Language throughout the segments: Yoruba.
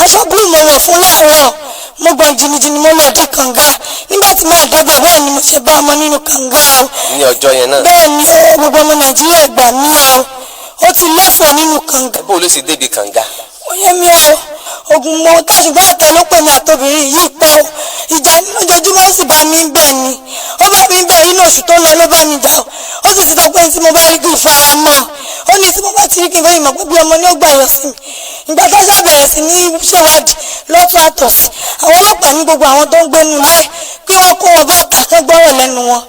Aṣọ búlù mo wọ̀ fún láàárọ̀. Mo gbọ̀n jìnnìjìnnì, mo lọ di kànga. Nígbà tí màá débẹ̀, bẹ́ẹ̀ ni mo ṣe bá ọmọ nínú kànga o. Ní ọjọ́ yẹn náà? Bẹ́ẹ̀ ni o, gbogbo ọmọ Nàìjíríà, gbà mí o. Ó ti lẹ́fọ̀ọ́ nínú kànga. Bó ló ṣe débi kànga? Ó yẹ mi o, oògùn mo tá, ṣùgbọ́n àtẹ ló pè mí àtobìnrin yìí pọ̀ o. Ìjà lójoojúmọ́, ó sì bá mi ń bẹ̀ ni. Ó bá mi ń bẹ̀ inú oṣù tó lọ ló bá mi jà o. Ó sì ti sọ pé tí mo bá rí kí n fara mọ́. Ó ní tí mo bá ti rí kí n fẹ́ ìmọ̀ pé bí ọmọ ní ó gbà yọ sí mi. Ìgbà tó ṣàbẹ̀rẹ̀ sí ní ṣèwádìí lọ́tún àtọ̀sí, àwọn ọlọ́pàá ní gbogbo àwọn tó ń gbénu ilé kí wọ́n kó wọn bọ́ta kán gbọ́rọ̀ lẹ́nu wọn.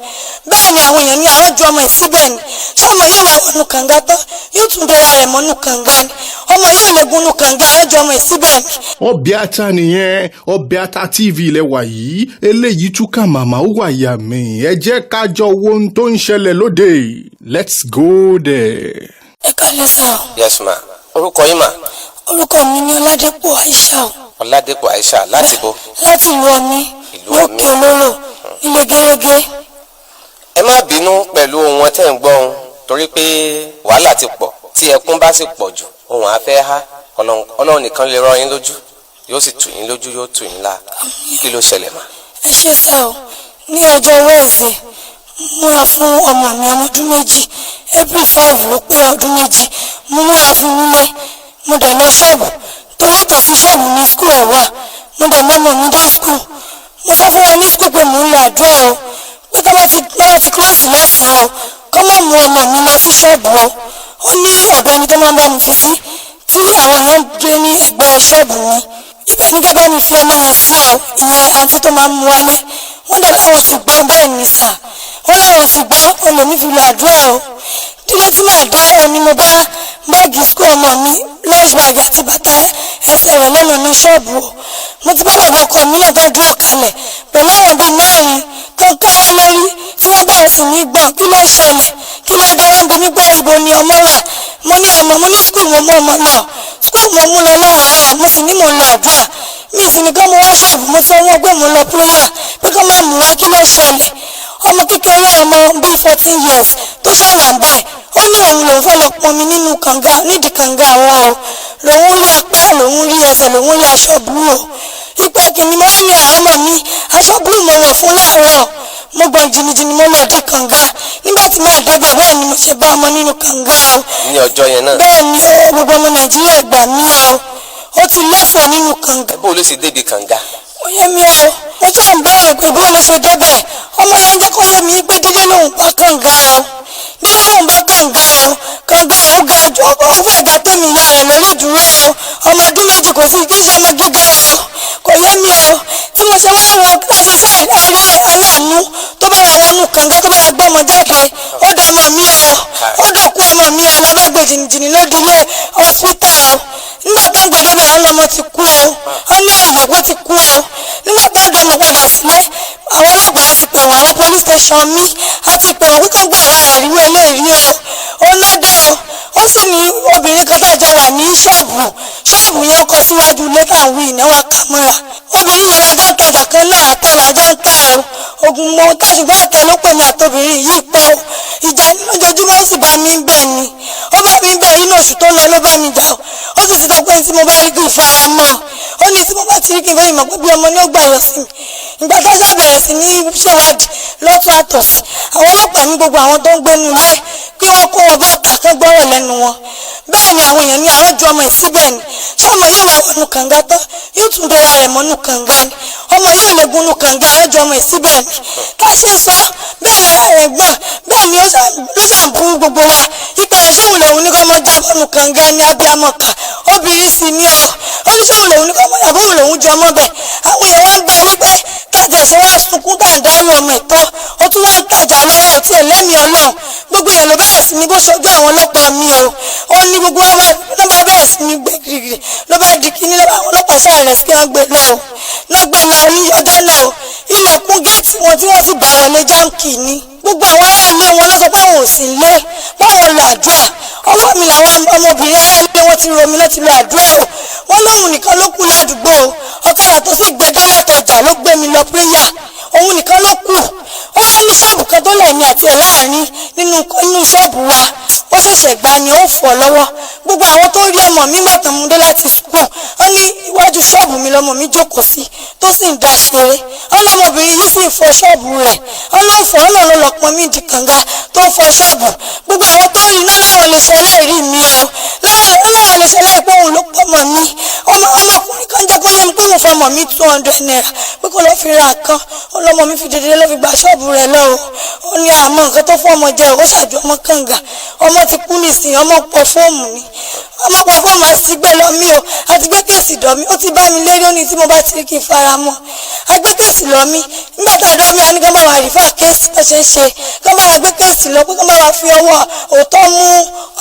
Bẹ́ẹ̀ ni àwọn èèyàn ní àwọn ju ọmọ yìí síbẹ̀ ni. Ṣé ọmọ yìí wà wọnú kànga tán, yóò tún dọra rẹ̀ mọ́nú kànga ni? Ọmọ yìí ò lè gunú kànga, àwọn ju ọmọ yìí síbẹ̀ ni. Ọbẹ̀ Ata nìyẹn. Ọbẹ̀ Ata TV ilẹ̀ wà yìí. Eléyìí túkà màmá, ó wà yà mí. Ẹ jẹ́ ká jọ wo ohun tó ń ṣẹlẹ̀ lóde. Let's go there. Ẹ kálẹ́ sá o. Yes ma, orúkọ yín mà? Orúkọ mi ní Ọládépò Aisha o. Ọládépò Aisha, láti bo? Láti ìlú Ọmí. Ìlú Ọmí. Lókè Olóró, ilé gẹ́gẹ́. Ẹ má bínú pẹ̀lú ohun wọn tẹ́ ń gbọ́ ohun, torí pé wàhálà ti pọ̀. Tí ẹkún bá sì pọ̀ jù, ohun á fẹ́ há. Ọlọ́run nìkan lè rọ yín lójú, yóò sì tù yín lójú, yóò tù yín lá. Kí ló ṣẹlẹ̀ mà? Ẹ ṣe sá o. Ní ọjọ́ Wednesday, múra fún ọmọ mi, ọmọ ọdún 2, April 5 ló pé ọdún 2. Mo múra fún nílé, mo dẹ̀ lọ ṣọ́ọ̀bù, torí tòsí ṣọ́ọ̀bù ní school ẹ̀ wà. Mo dẹ̀ mọ́mọ́ mi dé school. Mo sọ fún wọn ní school pé mò ń lọ àdúrà o, pé tó bá ti close lọ́sàn-án o, kọ́ mọ̀ mú ọmọ mi lọ sí ṣọ́ọ̀bù o. Ó ní ọ̀dọ̀ ẹni tó máa ń bá mi fi sí, tí àwọn èèyàn gbé ní ẹgbẹ́ ṣọ́ọ̀bù mi. Ibẹ̀ ní kẹ́ bá mi fi ọmọ yẹn sí o, ìyẹn àǹtí tó máa ń mú wálé. Wọ́n dẹ̀ láwọn ti gbọ́. Bẹ́ẹ̀ ni sà, wọ́n láwọn ti gbọ́. Ọmọ mi fi lọ àdúrà o. Dídé tí màá dé ẹni, mo bá báàgì school ọmọ mi, lunch bag àti bàtà ẹsẹ̀ rẹ̀ lẹ́nu ọ̀nà ṣọ́ọ̀bù o. Mo ti bá bàbá ọkọ mi náà tó dúró kalẹ̀ pẹ̀lú àwọn bíi mẹ́rin tó ń káwọ́ lórí, tí wọ́n bẹ̀rẹ̀ sí ní gbọ̀n. Kí ló ṣẹlẹ̀? Kí ló dé? Wọ́n bí mi pé ibo ni ọmọ wà. Mo ní ọmọ, mo ní school mo mú ọmọ lọ, school mo mú lọ láàárọ̀. Mo sì ní mò ń lọ àdúrà mi sì ní kí mo wá ṣọ́ọ̀bù. Mo sọ wọ́n pé mo lọ prayer, pé kí wọ́n má mú wá. Kí ló ṣẹlẹ̀? Ọmọ kékeré, ọmọ bíi 14 years tó ṣàwà báyìí, ó ní òun lòun fẹ́ lọ pọnmi nínú kànga, nídìí kànga àwọn o. Lòun rí apá, lòun rí ẹsẹ̀, lòun rí aṣọ blue o. Ipa kìíní mo wá ní àwọn ọmọ mi, aṣọ blue mo wọ̀ fún láàárọ̀. Mo gbọ̀n jìnnìjìnnì, mo lọ di kànga. Nígbà tí màá débẹ̀, bẹ́ẹ̀ ni mo ṣe bá ọmọ nínú kànga o. Ní ọjọ́ yẹn náà? Bẹ́ẹ̀ ni o, gbogbo ọmọ Nàìjíríà, gbà mí o. Ó ti lẹ́fọ̀ọ́ nínú kànga. Bó ló ṣe débi kànga? Ó yẹ mi o. Mo ṣáà ń bẹ̀rẹ̀ pé bó ló ṣe débẹ̀. Ọmọ yẹn jẹ́ kó yé mi pé dídé lòun bá kànga o, dídé lòun bá kànga o. Kànga òun ga ju, ó fẹ́ ga tó mi ìyá rẹ̀ lórí ìdúró o. Ọmọ ọdún 2, kò sí kí ṣe ọmọ gíga o. Kò yé mi o. Tí mo ṣe wá wọ láti ṣe ẹrí aláàánú tó bá wà wọnú kànga, tó bá wà gbọ́mọ jáde, ó dọ̀ ọmọ mi o, ó dọ̀kú ọmọ mi o. Lábàgbé jìnnìjìnnì ló di ilé hospital o. Nígbà tó ń gbèdé bẹ̀rẹ̀, ọlọ́mọ ti kú o. Wọ́n ní òyìnbó ti kú o. Nígbà tó ń dọ̀mọ̀ padà sílé, àwọn ọlọ́pàá ti pè wọ́n, àwọn police station mi á ti pè wọ́n kíkọ́ gbà wá àríwó eléyìí o. Ó lọ́dẹ o. Ó sì ní obìnrin kan tá a jọ wà ní ṣọ́ọ̀bù. Ṣọ́ọ̀bù yẹn kọ síwájú ilé táwọn ìnáwó kà mọ́ra. Obìnrin yẹn lájọ́ ń tajà kan náà, àtẹ lájọ́ ń tà o. Oògùn mo tá, ṣùgbọ́n àtẹ ló pè mí àtobìnrin yìí pọ̀ o. Ìjà lójoojúmọ́, ó sì bá mi ń bẹ̀ ni. Ó bá mi ń bẹ̀ inú oṣù tó lọ ló bá mi jà o. Ó sì ti sọ pé tí mo bá rí kí n fara mọ́. Ó ní tí mo bá ti rí kí n fẹ́ ìmọ̀ pé bí ọmọ ní ó gbà yọ sí mi. Ìgbà tó ṣàbẹ̀rẹ̀ sí ní ṣèwádìí lọ́tún àtọ̀sí, àwọn ọlọ́pàá ní gbogbo àwọn tó ń gbénu ilé kí wọ́n kó wọn bọ́ta kán gbọ́rọ̀ lẹ́nu wọn. Bẹ́ẹ̀ ni àwọn èèyàn ní àwọn ju ọmọ yìí síbẹ̀ ni. Ṣé ọmọ yìí wà wọnú kànga tán, yóò tún dọra rẹ̀ mọ́nú kànga ni? Ọmọ yìí ò lè gunú kànga, àwọn ju ọmọ yìí síbẹ̀ ni. Ká ṣe sọ bẹ́ẹ̀ lára rẹ̀ gbọ̀n, bẹ́ẹ̀ ni ló ṣàn bú gbogbo wa ipa ẹ̀. Ṣéun lòun ní kọ́ mọ́ jábọ́nù kànga ní abiyamọ kà? Obìnrin sì ni ọ. Ó ní ṣéun lòun ní kọ́ mọ́ àbóhùn lòun jọ ọmọ bẹ́ẹ̀. Àwọn èèyàn wá ń bá wípé tájà ṣe wá sunkún dáńdárú ọmọ ìtọ́, ó tún wá ń tajà lọ́wọ́ ọtí ẹlẹ́mìí Ọlọ́run. Gbogbo èèyàn ló bẹ̀rẹ̀ sí ní bó ṣojú àwọn ọlọ́pàá mi o. Ó ní gbogbo wọn ló bá bẹ̀rẹ̀ sí ní gbé gírígírí, ló bá di kíní lọ́wọ́ àwọn ọlọ́pàá ṣáà rẹ̀ sí kí wọ́n gbé lọ o. Lọ́ gbé lọ ní ọjọ́ náà o. Ilẹ̀kùn géètì wọn tí wọ́n sì bá wọlé, jáǹkì ni. Gbogbo àwọn ará ilé wọn ló sọ pé àwọn ò sí lé, báwọn lọ àdúrà. Ọwọ́ mi làwọn ọmọbìnrin ará ilé wọn ti romi lọ ti lọ àdúrà o. Wọn lóhun nìkan ló kú ládùúgbò o. Ọ̀kadà tó sì gbé dé látọjà ló gbé mi lọ prayer. Òun nìkan ló kù. Ó wá ní ṣọ́ọ̀bù kan tó lẹ̀mí àti ẹ̀ láàrin nínú ṣọ́ọ̀bù wa. Ó ṣẹ̀ṣẹ̀ gbá ni, ó fọ̀ lọ́wọ́. Gbogbo àwọn tó rí ọmọ mi gbàtàn mú dé láti school, ó ní iwájú ṣọ́ọ̀bù mi lọmọ mi jókòó sí tó sì ń da ṣeré. Ọlọ́mọbìnrin yìí sì ń fọ ṣọ́ọ̀bù rẹ̀, ọlọ́fọ̀ ọ̀nà ló lọ pọn mí di kànga tó ń fọ ṣọ́ọ̀bù. Gbogbo àwọn tó rí iná láwọn lè ṣe aláìrí mi o, láwọn lè ṣe aláìpé òun ló pọ̀ mọ́ mi. Ọmọkùnrin kan jẹ́ kó yé mi pé òun fọmọ mi ₦200 pé kó lọ́ọ́ fi ra kan. Ọlọ́mọ mi fi dédé ló fi gba ṣọ́ọ̀bù rẹ̀ lọ o. Ó ní àmọ́ nǹkan tó fún ọmọ jẹ, ó ṣàjọ ọmọ kànga. Ọmọ ti kú nísìnyí, ọmọ pọ̀ fóòmù ni, ọmọ pọ̀ fóòmù àti gbé lọ mí o, àti gbé kéèsì dọ̀ mí. Ó ti bá mi lérí, ó ní tí mo bá ti rí kí n fara mọ́. Agbé kéèsì lọ mí. Nígbà tá a dọ́ mi, a ní kán bá wa rìfà kéèsì tó ṣe é ṣe, kán bá wa gbé kéèsì lọ, pé kán bá wa fi ọwọ́ òótọ́ mú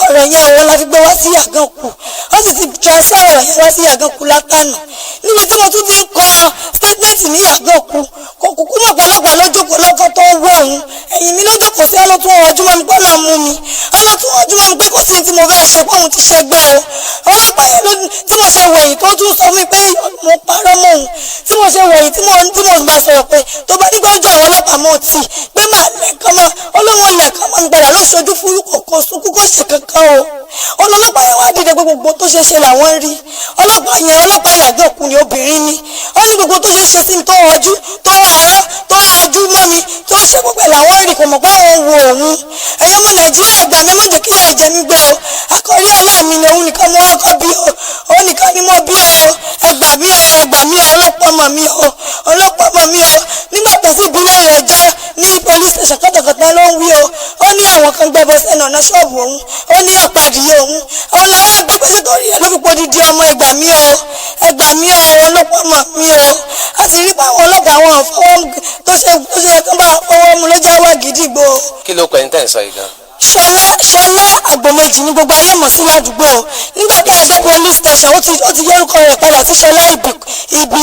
ọ̀rọ̀ yẹn. Àwọn la fi gbé wá sí Yàgànkù. Ó sì ti transfer ọ̀rọ̀ yẹn wá sí Yàgànkù látànà, níbi tí mo tún ti ń kọ statement ní Yàgànkù. Kò kúkú mọ̀ pọ̀lọpọ̀ lójókòó lọ́kọ́ tó ń wọ̀ òun, ẹ̀yìn mi lójókòó sí. Ọlọ́tún ọjọ́ mi gbọ́dọ̀ mú mi, ọlọ́tún ọjọ́ mi pé kò sí tí mo fẹ́ ṣe, pé òun ti ṣe gbọ́ o. Ọlọ́pàá yẹn ló tí mo ṣe wẹ̀yìn tó tún sọ fún mi pé mo parọ́ mọ́ òun. Tí mo ṣe wẹ̀yìn tí mo bá sọ̀rọ̀ pé tó bá nígbà ojú àwọn ọlọ́pàá mọ́ tì pé máa lẹ̀kọ́ mọ́ ọlọ́wọ́n lẹ̀kọ́ mọ́ ń gbàdá ló ṣojú fún kòkó sunkún kó ṣe kankan o. Ọlọ́pàá yẹn wá dìde pé gbogbo tó ṣe ṣe làwọn ń rí. Ọlọ́pàá yẹn, ọlọ́pàá Yàgànkù ni, obìnrin ni. Ó ní gbogbo tó ṣe ṣe sí mi, tó ọjú tó arán tó ajú mọ́ mi, tó ṣe gbogbo ẹ̀ làwọn ń rí. Kò mọ̀ pé àwọn wo òun. Ẹ̀yin ọmọ Nàìjíríà, gbà mí, má jẹ́ kí ìyà jẹ mí gbé o. Àkọ́rí ọlá mi ni, òun nìkan mo wá kọ́ bí o, òun nìkan ni mo bí o. Ẹ gbà mí o, ẹ gbà mí o, ọlọ́pàá ọmọ mi o, ọlọ́pàá ọmọ mi o. Nígbà tó sì bí lóye ẹjọ́ ní police station, kọ́tọ̀kọ́tọ̀ ló ń wí o. Ó ní àwọn kan gbẹ́bọ sẹ́nu ọ̀nà ṣọ́ọ̀bù òun, ó ní ọ̀pàdìyẹ òun, òun làwọn àgbẹ̀ pèsè tó rí ẹ̀ ló fi pọ̀ dídí ọmọ. Ẹ gbà mí o, ẹ gbà mí o, ọlọ́pàá ọmọ mi o. A sì rí pé àwọn ọlọ́pàá, àwọn àfọwọ́ tó ṣe tó ṣe kán bá fọwọ́ mu ló já wá gidigbo. Kí ló kọ ẹni tẹ́ ń sọ yìí gan? Ṣọlá, Ṣọlá Àgbòmejì ní gbogbo ayé mọ̀ sí ládùúgbò. Nígbà tá a dé police station, ó ti yórúkọ rẹ̀ padà sí Ṣọlá Ìbí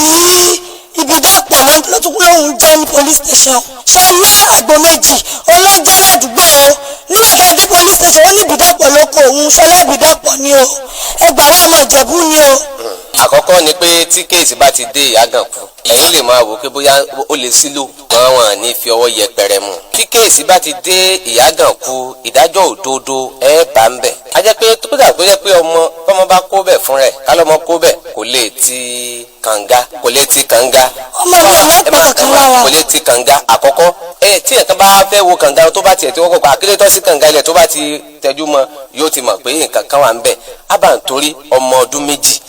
Ìbídàpọ̀ ló tún lóun jẹ́ ní police station. Ṣọlá Àgbòmejì olóńjẹ́ ládùúgbò o. Nígbà tá a dé police station, ó ní Ìbídàpọ̀ ló kọ òun. Ṣọlá Ìbídàpọ̀ ni o. Ẹgbàá wa ọmọ Ìjẹ̀bú ni o. Àkọ́kọ́ ni pé tí case bá ti dé Ìyàgànkù, ẹ̀yin lè máa wò pé bóyá ó lè sílò gan, wọn ní fi ọwọ́ yẹpẹrẹ mu. Tí case bá ti dé Ìyàgànkù, ìdájọ́ òdodo ẹ̀ bá ń bẹ̀. A jẹ́ pé tó dà tó jẹ́ pé ọmọ tọmọ bá kó bẹ̀ fún rẹ̀, kálọ́mọ kó bẹ̀, kò lè ti kànga, kò lè ti kànga. Ọmọ mi ò lápá kankan lára. Kò lè ti kànga. Àkọ́kọ́ ẹ tí ẹ̀kan bá fẹ́ wo kànga, tó bá tiẹ̀ tí wọ́n kọ́ pa akílẹ̀ sí kànga ilẹ̀, tó bá ti tẹjú mọ́, yóò ti mọ̀ pé nǹkan kan wà ń bẹ̀. Ábà ń torí ọmọ ọdún 2,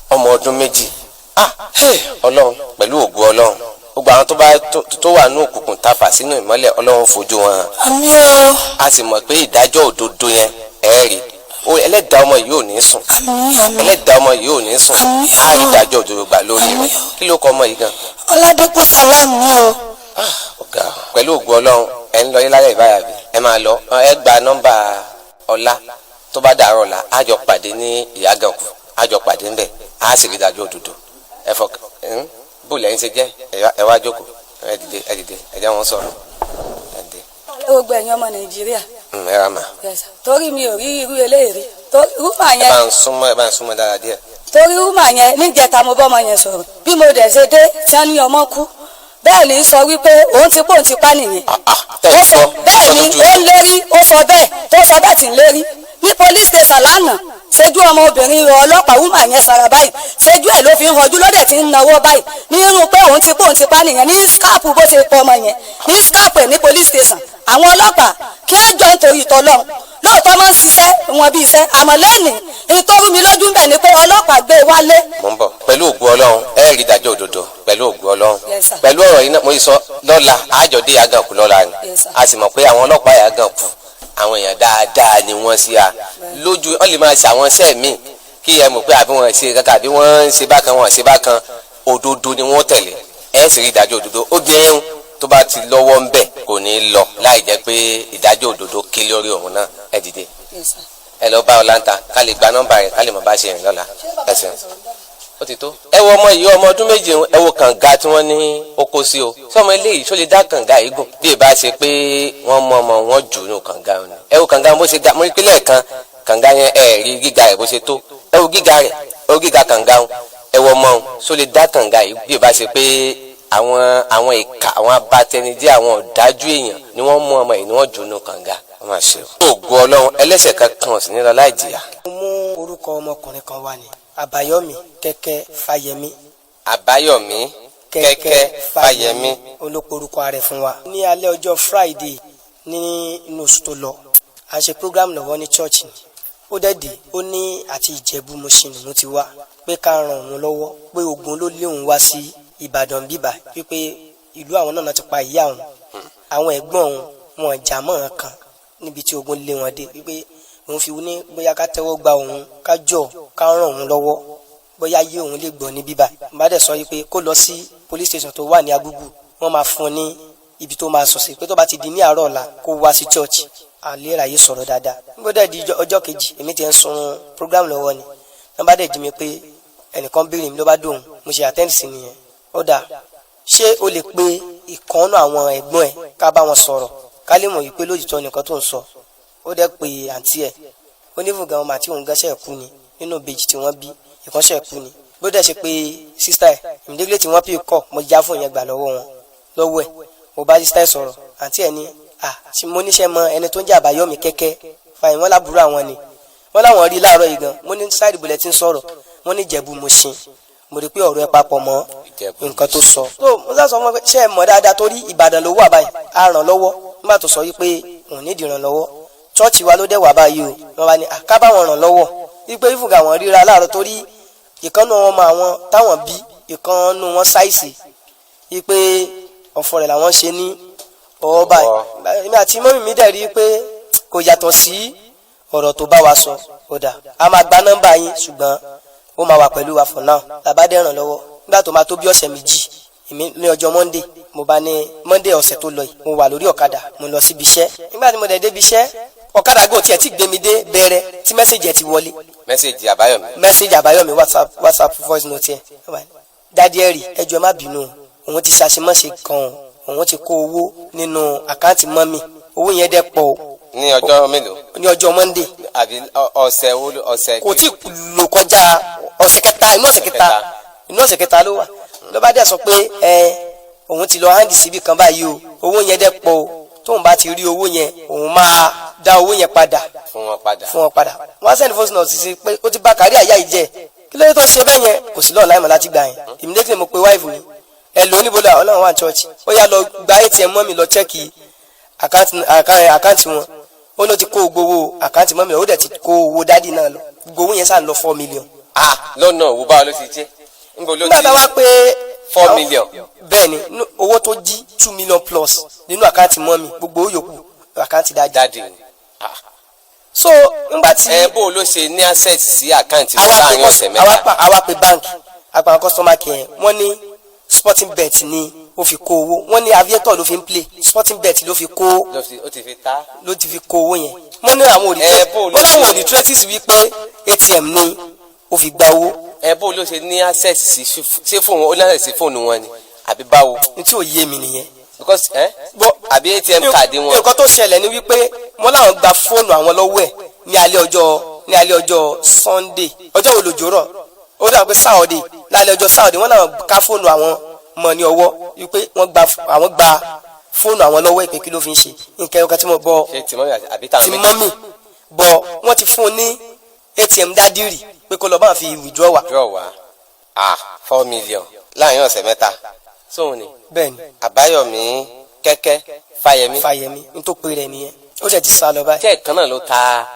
ọmọ ọdún 2. Ah hey, Ọlọ́run, pẹ̀lú ògo Ọlọ́run, gbogbo àwọn tó bá tó wà ní òkùnkùn tafà sínú ìmọ́lẹ̀, Ọlọ́run fojú wọn hàn. Àmín o. A sì mọ̀ pé ìdájọ́ òdodo yẹn ẹ̀ rí o. Ẹlẹ́dàá ọmọ yìí ò ní sùn. Àmín, àmín. Ẹlẹ́dàá ọmọ yìí ò ní sùn. Àmín. Á rí ìdájọ́ òdodo gbà lórí rẹ̀. Àmín. Kí ló kọ ọmọ yìí gan? Ọládépò Sàlámù ni o. Ah, ọ̀gá, pẹ̀lú ògo Ọlọ́run, ẹ̀ ń lọ yín lálẹ́ ìbáyà bí ẹ máa lọ. Ẹ gba nọ́mbà ọlá, tó bá dàárọ̀ ọ̀la, á jọ pàdé ní Ìyàgànkù, á jọ pàdé ńbẹ̀, á sì rí ìdájọ́ òdodo. Ẹ fọ bó lẹ́yìn ṣe jẹ́. Ẹ wá jókòó, ẹ dìde, ẹ dìde, ẹ jẹ́ wọn sọ̀rọ̀, ẹ dìde. Gbogbo ẹ̀yin ọmọ Nàìjíríà. Ẹ ra mà. Yes, sir. Torí mi ò rí irú eléyìí rí, torí woman Ẹ yẹn bá ń súnmọ́, ẹ bá ń súnmọ́ dára díẹ̀. Torí woman yẹn, níjẹta mo bọ́mọ yẹn sọ̀rọ̀. Bí mo dẹ̀ ṣe dé tí wọ́n ní ọmọ kú, bẹ́ẹ̀ ni sọ wípé òun ti pòun ti pa nìyẹn. Ah, ah, tẹ́ ẹ Ó sọ sọ bẹ́ẹ̀ ni. lójú Ó yín. ń lérí, ó sọ bẹ́ẹ̀, tó sọ bẹ́ẹ̀ tí ń lérí ní police station lánàá. Ṣojú ọmọbìnrin ọlọ́pàá, woman yẹn sara báyìí, ṣojú ẹ̀ ló fi ń họjú lọ́dẹ̀ tí ń nawọ́ báyìí nínú pé òun ti pòun ti pa nìyẹn ní scalp, bó ṣe pọ ọmọ yẹn ní scalp ẹ̀ ní police station. Àwọn ọlọ́pàá kí wọ́n jọ nítorí ìtọ́lọ́run, lóòótọ́ máa ń ṣiṣẹ́ wọn bí iṣẹ́, àmọ́ lẹ́nìí ìtọ́rú mi lójú ń bẹ̀ ni pé ọlọ́pàá gbé e wálé. Mo ń bọ̀. Pẹ̀lú ògo Ọlọ́run, ẹ rí ìdájọ́ òdodo pẹ̀lú ògo Ọlọ́run. Yes, sir. Pẹ̀lú ọ̀rọ̀ yìí náà mo sọ lọ́la, àjọ dé Ìyàgànkù lọ́la ni. Yes, sir. A sì mọ̀ pé àwọn ọlọ́pàá Ìyàgànkù, àwọn èèyàn dáadáa ni wọ́n sí a lójú. Wọ́n lè máa ṣe àwọn iṣẹ́ míì kí ẹ mọ̀ pé àbí wọ́n ṣe kankan, àbí wọ́n ń ṣe bákan, wọ́n ṣe bákan. Òdodo ni wọ́n tẹ̀lé, ẹ sì rí ìdájọ́ òdodo. Obìnrin tó bá ti lọ́wọ́ ń bẹ̀ kò ní lọ láì jẹ́ pé ìdájọ́ òdodo ké lórí òun náà. Ẹ dìde. Yes, sir. Ẹ lọ bá ọláńtà ká lè gba nọ́mbà rẹ̀, ká lè mọ̀ bá ṣe rìn lọ́la. Ẹ ṣeun, ó ti tó. Ẹ wo ọmọ yìí, ọmọ ọdún 2, ẹ wo kànga tí wọ́n ní ó kó sí o. Sọmọ eléyìí ṣó lè dá kànga yìí gùn bí ìbá ṣe pé wọ́n mọ ọmọ wọn jù nù kànga ni? Ẹ wo kànga bó ṣe ga. Mo rí pé lẹ́ẹ̀kan kànga yẹn, ẹ rí gíga rẹ̀ bó ṣe tó. Ẹ wo gíga rẹ̀, ẹ wo gíga kànga wọn. Ẹ wo ọmọ wọn, ṣó lè dá kànga yìí bí ìbá ṣe pé àwọn ìka, àwọn abatẹnijẹ́, àwọn ọ̀dájú èèyàn ni wọ́n mú ọmọ yìí ni wọ́n jù nù kànga? Wọ́n máa ṣe o. Ògo Ọlọ́run, ẹlẹ́ṣẹ̀ kankan ò sì ní lọ láì jìyà. Mo mú orúkọ ọmọkùnrin kan wá ní Àbáyọ̀mí Kẹ́kẹ́ Fáyẹmí. Àbáyọ̀mí Kẹ́kẹ́ Fáyẹmí. Olóporúkọ rẹ̀ fún wa. Ní alẹ́ ọjọ́ Friday ní inú oṣù tó lọ, à ń ṣe program lọ́wọ́ ní church ni. Ó dẹ̀ dé, ó ní àti Ìjẹ̀bú Mùṣín lòún ti wá, pé ká ràn òun lọ́wọ́, pé ogun ló lé òun wá sí Ìbàdàn bíbà, wípé ìlú àwọn náà ti pa ìyá òun, àwọn ẹ̀gbọ́n òun wọn jà mọ́ ọn kan níbi tí ogun lé wọn dé, wípé òun fi ní bóyá ká tẹ́wọ́ gba òun, ká jọ ká ràn òun lọ́wọ́, bóyá yé òun lè gbọ́ ní bíbà. Bá dẹ̀ sọ wípé kó lọ sí police station tó wà ní Agugu, wọ́n máa fún un ní ibi tó máa sùn sí, pé tó bá ti di ní àárọ̀ ọ̀la kó wá sí church, àleraye sọ̀rọ̀ dáadáa. Nígbà dẹ̀ di ọjọ́ kejì, èmi ti ń sun program lọ́wọ́ ni, wọ́n bá dẹ̀ jí mi pé ẹnìkan béèrè mi, ló bá dóhùn, mo ṣe attend sí nìyẹn. Ó dáa, ṣé o lè pe ìkànnù àwọn ẹ̀gbọ́n ẹ̀ ká bá wọn sọ̀rọ̀, ká lè mọ̀ wípé lójútọ́ nìkan tó ń sọ? Ó dẹ̀ pe àǹtí ẹ̀, ó ní fún gan ọmọ àti òun gánṣẹ́ kú ni, nínú ìbejì tí wọ́n bí ìkànṣẹ́ kú ni. Bó dẹ̀ ṣe pé sister ẹ̀, ìmùdílé tí wọ́n pè kọ́, mo já fún yẹn gbà lọ́wọ́ wọn lọ́wọ́ ẹ̀. Mo bá sister ẹ̀ sọ̀rọ̀, àǹtí ẹ̀ ní à tí mo níṣẹ́ mọ ẹni tó ń jẹ́ Àbáyọ̀mí Kẹ́kẹ́ Fáyẹmí, wọ́n lábúrò àwọn ni, wọ́n láwọn rí láàárọ̀ yìí gan. Mo ní side bullet ń sọ̀rọ̀, wọ́n ní Ìjẹ̀bú Mùṣín. Mo rí pé ọ̀rọ̀ ẹ papọ̀ mọ́ nǹkan tó sọ. Tó mo sá sọ fún wọn pé ṣé ẹ mọ̀ dáadáa, torí Ìbàdàn ló wà báyìí, a ràn lọ́wọ́. Nígbà tó sọ yìí pé òun nídìí ìrànlọ́wọ́, church wa ló dẹ̀ wà báyìí o, wọ́n bá ní ká bá wọn ràn lọ́wọ́, wípé ìfúgà wọn ríra láàárọ̀, torí ìkànnù wọn mọ àwọn táwọn bí ìkànnù wọn ṣàìsì, wípé ọ̀fọ̀ rẹ̀ làwọn ṣe ní ọwọ́ báyìí. Èmi àti mummy mi dẹ̀ rí i pé kò yàtọ̀ sí ọ̀rọ̀ tó bá wa sọ. Kódà a máa gba nọ́mbà yín, ṣùgbọ́n ó máa wà pẹ̀lú wa for now. Làbá dẹ̀ ràn lọ́wọ́. Nígbà tó máa tó bí ọ̀sẹ̀ 2, èmi ní ọjọ́ Monday, mo bá ní Monday ọ̀sẹ̀ tó lọ yìí, mo wà lórí ọ̀kadà, mo lọ síbi iṣẹ́. Nígbà tí mo dẹ̀ débi iṣẹ́, ọ̀kadà gò tiẹ̀ tí gbé mi dé bẹ̀rẹ̀ tí message ẹ̀ ti wọlé. Message Àbáyọ̀mí. Message Àbáyọ̀mí, WhatsApp voice note ẹ̀: "Daddy ẹ̀rì, ẹjọ́ ẹ má bínú o, òun ti ṣàṣemọ́ṣe kan o, òun ti kó owó nínú account mummy, owó yẹn dẹ̀ pọ̀ o." Ní ọjọ́ mélòó? Ní ọjọ́ Monday. Àbí ọ̀sẹ̀ wo ọ̀sẹ̀? Kò tí lò kọjá ọ̀sẹ̀ kẹta, inú ọ̀sẹ̀ kẹta, inú ọ̀sẹ̀ kẹta ló wà. Ló bá dẹ̀ sọ pé ẹ òun ti lọ hang síbi kan báyìí o, owó yẹn dẹ̀ pọ̀ o, tóun bá ti rí owó yẹn, òun máa dá owó yẹn padà fún wọn padà. Fún wọn padà. Wọ́n send voice note sí pé ó ti bá kárí àyà yìí jẹ́, kí ló dé tó ṣe bẹ́ẹ̀ yẹn? Kò sí lọ́ọ̀ láìmọ̀ láti gbà yẹn. Immediately mo pe wife mi, ẹ lò ó níbo la Ọlọ́run wà ní church, ó yá lọ gba ATM mummy, lọ check account wọn. Ó ló ti kó gbowó account mummy, ó dẹ̀ ti kó owó daddy náà lọ. Gbowó yẹn sáà ń lọ 4 million. Ah, lọ́nà òwú báwo ló ti jẹ́? Níbo ló Nígbà ti tá a wá pé 4 million? Bẹ́ẹ̀ ni, owó tó jí 2 million plus nínú account mummy, gbogbo owó yòókù account daddy. Daddy ni. Ah. So nígbà tí Ẹ bó ló ṣe ní access sí account wọn àwa pe láàrin ọ̀sẹ̀ 3? Àwa pe báńkì, àpò àwọn customer care, wọ́n ní sporting bet ni ó fi kó owó. Wọ́n ní aviator ló fi ń play, sporting bet ló fi kó. Ó ti fi ta. Ló ti fi kó owó yẹn. Wọ́n ní àwọn Ẹ, bó ló wọ́n láwọn ṣe- òrì traces wípé ATM ni ó fi gba owó. Ẹ bó ló ṣe ní access sí, ṣé fóònù ó ní access sí fóònù wọn ni àbí báwo? Ní tí ò yé mi nìyẹn. Because ẹ àbí ATM card wọn. Nǹkan tó ṣẹlẹ̀ ni wípé wọ́n láwọn gba fóònù àwọn lọ́wọ́ ẹ̀ ní alẹ́ ọjọ́ Sunday. Ọjọ́ wo lòjò rọ̀? Ó dà pé Saturday, lálẹ́ ọjọ́ Saturday, wọ́n láwọn ká fóònù àwọn mọ̀ ní ọwọ́, wípé wọ́n gba àwọn gba fóònù àwọn lọ́wọ́ ẹ̀, pé kí ló fi ń ṣe nǹkan ẹ̀yọ̀kan tí mo bọ̀. Ṣé tí mummy àbí táwọn Ti méjì? Mummy bọ̀, wọ́n ti fún un ní ATM daddy rí pé kó lọ bá wọn fi withdraw wá. Draw wá. Ah, 4 million láàrin ọ̀sẹ̀ 3, sóun ni? Bẹ́ẹ̀ni. Àbáyọ̀mí Kẹ́kẹ́ Fáyẹmí. Fáyẹmí n tó pe rẹ̀ nìyẹn, ó dẹ̀ ti sá lọ báyìí. Tẹ́ ẹ̀ kan náà ló ta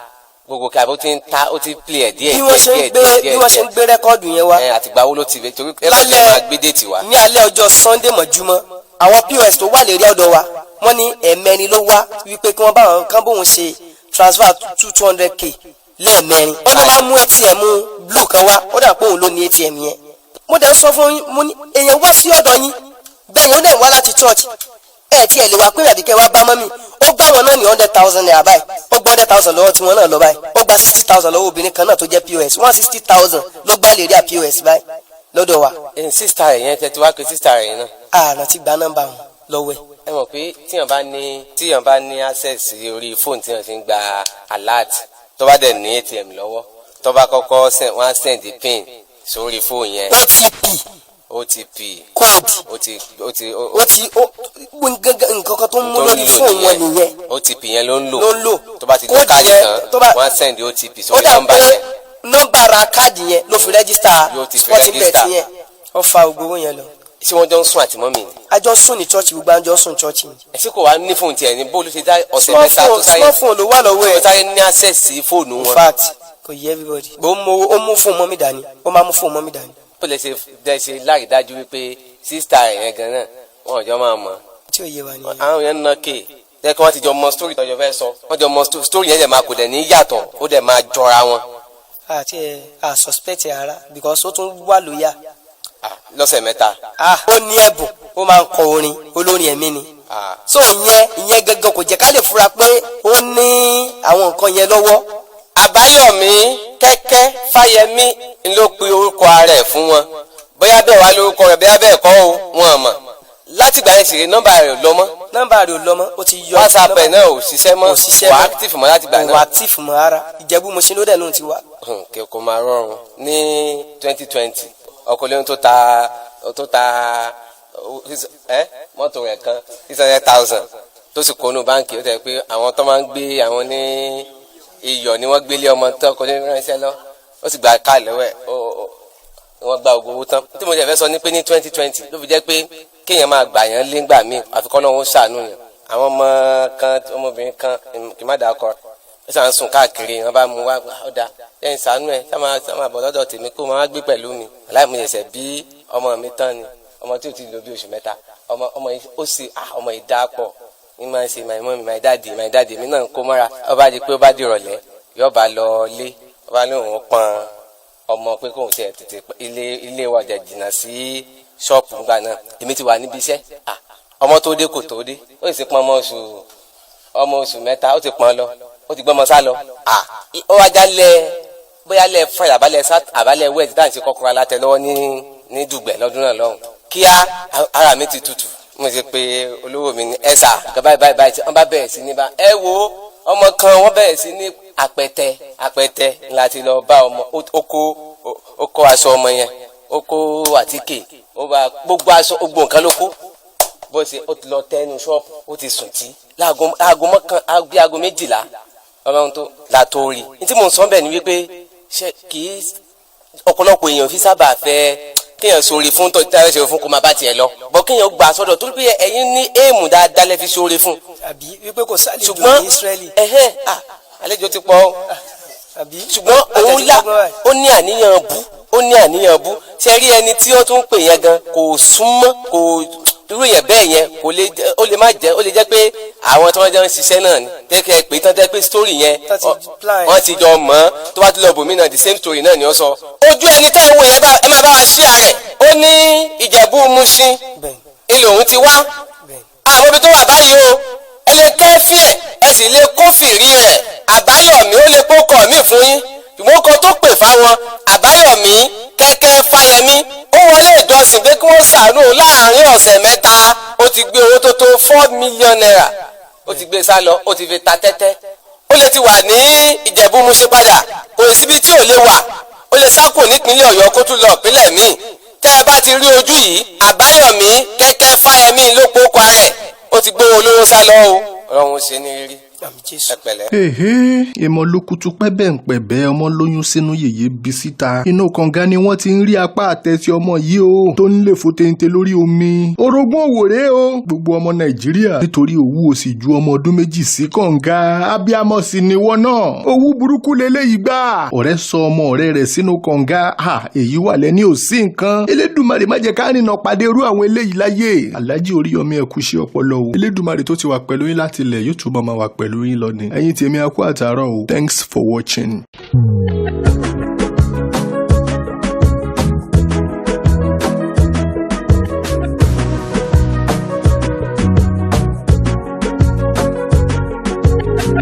gbogbo kí abó ti ń ta, ó ti play ẹ̀ díẹ̀ Bí wọ́n ṣe ń díẹ̀ gbé díẹ̀ díẹ̀ bí wọ́n ṣe ń gbé record yẹn wá. Ẹ àtìgbà wo ló ti bẹ? Torí ẹ bá tẹ máa gbé date wá. Ní alẹ́ ọjọ́ Sunday mọ̀júmọ́, àwọn POS tó wà lérí ọ̀dọ̀ wa, wọ́n ní ẹ̀ẹ̀mẹrin ló wá wípé kí wọ́n bá wọn kán bóun ṣe transfer 200K lẹ́ẹ̀mẹrin. Wọ́n ní máa mú ATM blue kan wá, ó dà pé òun ló ní ATM yẹn. Mo dẹ̀ ń sọ fún yín, mo ní èèyàn wá sí ọ̀dọ̀ yín bẹ́ẹ̀ yẹn, ó dẹ̀ wá láti church, ẹ̀ tí ẹ̀ lè wá pé àbíkẹ́ wá bá mummy. Ó gbá wọn náà ní ₦100,000 báyìí, ó gba 100,000 lọ́wọ́ tí wọ́n náà lọ báyìí, ó gba 60,000 lọ́wọ́ obìnrin kan náà tó jẹ́ POS, 160,000 ló gbá lè rí à POS báyìí lọ́dọ̀ wa. Ẹ sister rẹ̀ yẹn, tẹ́ ti wá pé sister rẹ̀ yẹn náà? Ààrùn ti gba nọ́mbà wọn lọ́wọ́ ẹ̀. Ẹ mọ̀ pé tíyàn bá ní access sí orí fóònù tíyàn fi ń gba alert, tó bá dẹ̀ ní ATM lọ́wọ́, tó bá kọ́kọ́ send, wọ́n á send the pin sórí fóònù yẹn. OTP. OTP. Code. Ó ti ó ti ó Ó ti ó gangan, nǹkan kan tó ń mú tó ń lórí lò fóònù wọn nìyẹn. OTP yẹn ló ń lò. Ló ń lò. Tó bá ti Code dé káàdì yẹn, tán, tó bá- wọ́n á send OTP ó sórí dà nọ́mbà pé yẹn. Nọ́mbà ra káàdì yẹn ló fi register. Yóò ti fi Sporting bet register. yẹn, ó fa gbogbo owó yẹn lọ. Ṣé wọ́n jọ ń sùn àti mọ́mì ni? A jọ ń sùn ní church, gbogbo a jọ ń sùn church ni. Ẹ ṣé kò wá ní fóònù tiẹ̀ ní? Bó ló ṣe dá ọ̀sẹ̀ Small 3 tó phone. sáyé Small phone ló wà lọ́wọ́ tó ẹ̀. sáyé ní access sí fóònù In wọn? fact, kò yẹ everybody bó mú, ó mú fóònù mọ́mí dání, ó máa mú fóònù mọ́mí dání. Bó lè ṣe dẹ́ ṣe láì dájú wípé sister yẹn gan náà, wọn ò jọ máa mọ̀? Tí ò yé wa nìyẹn. Àwọn yẹn ń ná kéè jẹ́ kí wọ́n ti jọ mọ story tọ́jọ́ fẹ́ sọ, wọ́n jọ mọ story yẹn, dẹ̀ máa kò dẹ̀ ní yàtọ̀, ó dẹ̀ máa jọra wọn. Àti ẹ à suspect ẹ ara because ó tún wà lóyà. Ah, lọ́sẹ̀ 3. Ah, ó ní ẹ̀bùn, ó máa ń kọ orin, olórin ẹ̀mí ni. Ah. So ìyẹn gangan kò jẹ́ ká lè fura pé ó ní àwọn nǹkan yẹn lọ́wọ́. Àbáyọ̀mí Kẹ́kẹ́ Fáyẹmí ló pe orúkọ ara ẹ̀ fún wọn. Bóyá bẹ́ẹ̀ wá lórúkọ rẹ̀, bóyá bẹ́ẹ̀ kọ́ o, wọn mọ̀. Látìgbà yẹn sì rí, nọ́mbà rẹ̀ ò lọ mọ́. Nọ́mbà rẹ̀ ò lọ mọ́, ó ti yọ. WhatsApp ẹ̀ náà ò ṣiṣẹ́ mọ́. Kò ṣiṣẹ́ Wà mọ́. active mọ́ látìgbà Kò náà. active mọ́ rárá. Ìjẹ̀bú Mùṣín ló dẹ̀ lóun ti wá. Kí kò máa rọrùn. Ní 2020, ọkọ̀ lóyún tó ta ẹ mọ́tò rẹ̀ kan, 600,000, tó sì kónú báǹkì. Ó tẹ̀ pé àwọn tó máa ń gbé àwọn ní iyọ̀ ni wọ́n gbélé ọmọ tó ọkọ̀ lóyún ránṣẹ́ lọ, ó sì gba káàlì lọ́wọ́ ẹ̀, wọ́n gba ògùn owó tán. Tí mo jẹ́ fẹ́ sọ ni pé ní 2020 ló fi jẹ́ pé kéèyàn máa gbà yàn lé ńgbà míì, àfikọ́ lọ́wọ́ ṣàánú yàn. Àwọn ọmọ kan, ọmọbìnrin kan, kì í má dàá kọ, ó sàn ń sùn káàkiri. Wọn bá mú wá, ó dáa, lẹ́yìn ṣàánú ẹ̀, sá máa bọ̀ lọ́dọ̀ tèmi kó máa gbé pẹ̀lú mi. Aláìmọ̀yẹsẹ̀ bí ọmọ mi tán ni, ọmọ tí ò ti lò bí oṣù 3. Ọmọ yìí ó sì, ọmọ yìí dá pọ̀ ní máa ń ṣe "my mommy, my daddy, my daddy". Mi náà ń kó mọ́ra. Ó bá di pé ó bá di ìrọ̀lẹ́, yóò bá lọ lé, ó bá ní òun pọn ọmọ pé kóun tiẹ̀ tètè ilé wa jẹ̀ jìnnà sí ṣọ́ọ̀pù ńgbà náà. Èmi ti wà níbi iṣẹ́. Ọmọ tó dé kò tó dé, ó sì pọn ọmọ oṣù 3, ó ti pọn lọ, ó ti gbọ́mọ sá lọ. Ó wá jálẹ̀, bóyá lẹ Friday, àbálẹ̀ sat, àbálẹ̀ wẹ́ẹ̀dì táà ń ṣe kọ́kọ́rọ́ alátẹ lọ́wọ́ ní Dùgbẹ̀ lọ́dún náà lọ́hùn. Kíá, ara mi ti tutù. Mo ti pe olówó mi ní ẹ̀sà nǹkan báyìí báyìí báyìí, tí wọ́n bá bẹ̀rẹ̀ sí ní bá ẹ wo ọmọ kan, wọ́n bẹ̀rẹ̀ sí ní Àpẹtẹ. Àpẹtẹ láti lọ bá ọmọ. Ó kó aṣọ ọmọ yẹn, ó kó àtíkè, ó bá gbogbo aṣọ, gbogbo nǹkan ló kó. Bó ṣe ó ti lọ tẹnu ṣọ́ọ̀bù, ó ti sùn tí láago aago mọ́kàn bí aago 12, ọlọ́run tó la tó rí. Ní tí mò ń sọ bẹ́ẹ̀ ni wípé ṣé kì í ọ̀pọ̀lọpọ̀ èèyàn fi sábà fẹ́ kéèyàn sóore fún tó tí a ṣe fún kó máa bá tiẹ̀ lọ bọ́, kéèyàn gbà sọ́dọ̀, torí pé ẹ̀yin ní èèmù dáadáa lẹ́ fi sóore fún. Àbí wípé kò sálejò Ṣùgbọ́n ní Ísírẹ́lì. Ẹ̀hẹ́n, àlejò ti pọ̀ o. Àbí. Ṣùgbọ́n òun lá, ó ní àníyàn bú, ó ní àníyàn bú. Ṣe rí ẹni tí ó tún pè yẹn gan, kò súnmọ́, kò irú yẹn bẹ́ẹ̀ yẹn, kò lè ó lè má jẹ́, ó lè jẹ́ pé àwọn tí wọ́n jọ ń ṣiṣẹ́ náà ni tẹ́kẹ́ pé tán, tẹ́ pé story yẹn Tán ti plan ẹ̀. Wọ́n ti jọ mọ̀ ọ́. Tó bá ti lọ bòmí náà, the same story náà ni ó sọ. Ojú ẹni tẹ́ ń wò yẹn, ẹ máa bá wa ṣí ààrẹ. Ó ní Ìjẹ̀bú Mushin ilé òun ti wá. Àwọn ibi tó wà báyìí o, ẹ lè kẹ́fì ẹ̀, ẹ sì lè kófìrí rẹ̀. Àbáyọ̀mí, ó lè kókọ̀ mí fún yín, ṣùgbọ́n kan tó pè fáwọn, Àbáyọ̀mí Kẹ́kẹ́ Fáyẹmí, ó wọlé ìjọsìn pé kí wọ́n ṣàánú òun. Láàrin ọ̀sẹ̀ 3, ó ti gbé owó tó tó ₦4 million, ó ti gbé sá lọ, ó ti fi ta tẹ́tẹ́. Ó lè ti wà ní Ìjẹ̀bú Mushin padà, kò síbi tí ò lè wà. Ó lè sá kúrò nípínlẹ̀ Ọ̀yọ́ kó tún lọ ìpínlẹ̀ míì. Tẹ́ ẹ bá ti rí ojú yìí, Àbáyọ̀mí Kẹ́kẹ́ Fáyẹmí ló kókó rẹ̀, ó ti gbówó olówó sá lọ o. Ọlọ́run ṣe ní rírí. Àmín Jésù. Ẹ pẹ̀lẹ́. Èhé, èmọ̀ lókùtù pẹ́bẹ̀ǹpẹ̀bẹ́, ọmọ lóyún sínú, yèyé bí síta. Inú kànga ni wọ́n ti ń rí apá àtẹ̀sí ọmọ yìí o, tó ń lè fò téńté lórí omi. Orogún òwòrè o, gbogbo ọmọ Nàìjíríà. Nítorí òwú, ò sì ju ọmọ ọdún 2 sí kànga. Abiyamọ sì ni wọ́n náà. Owú burúkú leléyìí gbà. Ọ̀rẹ́ sọ ọmọ ọ̀rẹ́ rẹ̀ sínú kànga. Ha, èyí wà lẹ́ni ò sí nǹkan. Elédùmarè má jẹ́ ká rìnà pàdé irú àwọn eléyìí láyé. Alhaji Oríyọmí, ẹ kú iṣẹ́ ọpọlọ o. Elédùmarè tó ti wà pẹ̀lú yín láti ilẹ̀ yóò túbọ̀ máa wà pẹ̀lú yín lọ ni. Ẹ̀yin tèmi, a kú àtàárọ̀ o. Thanks for watching.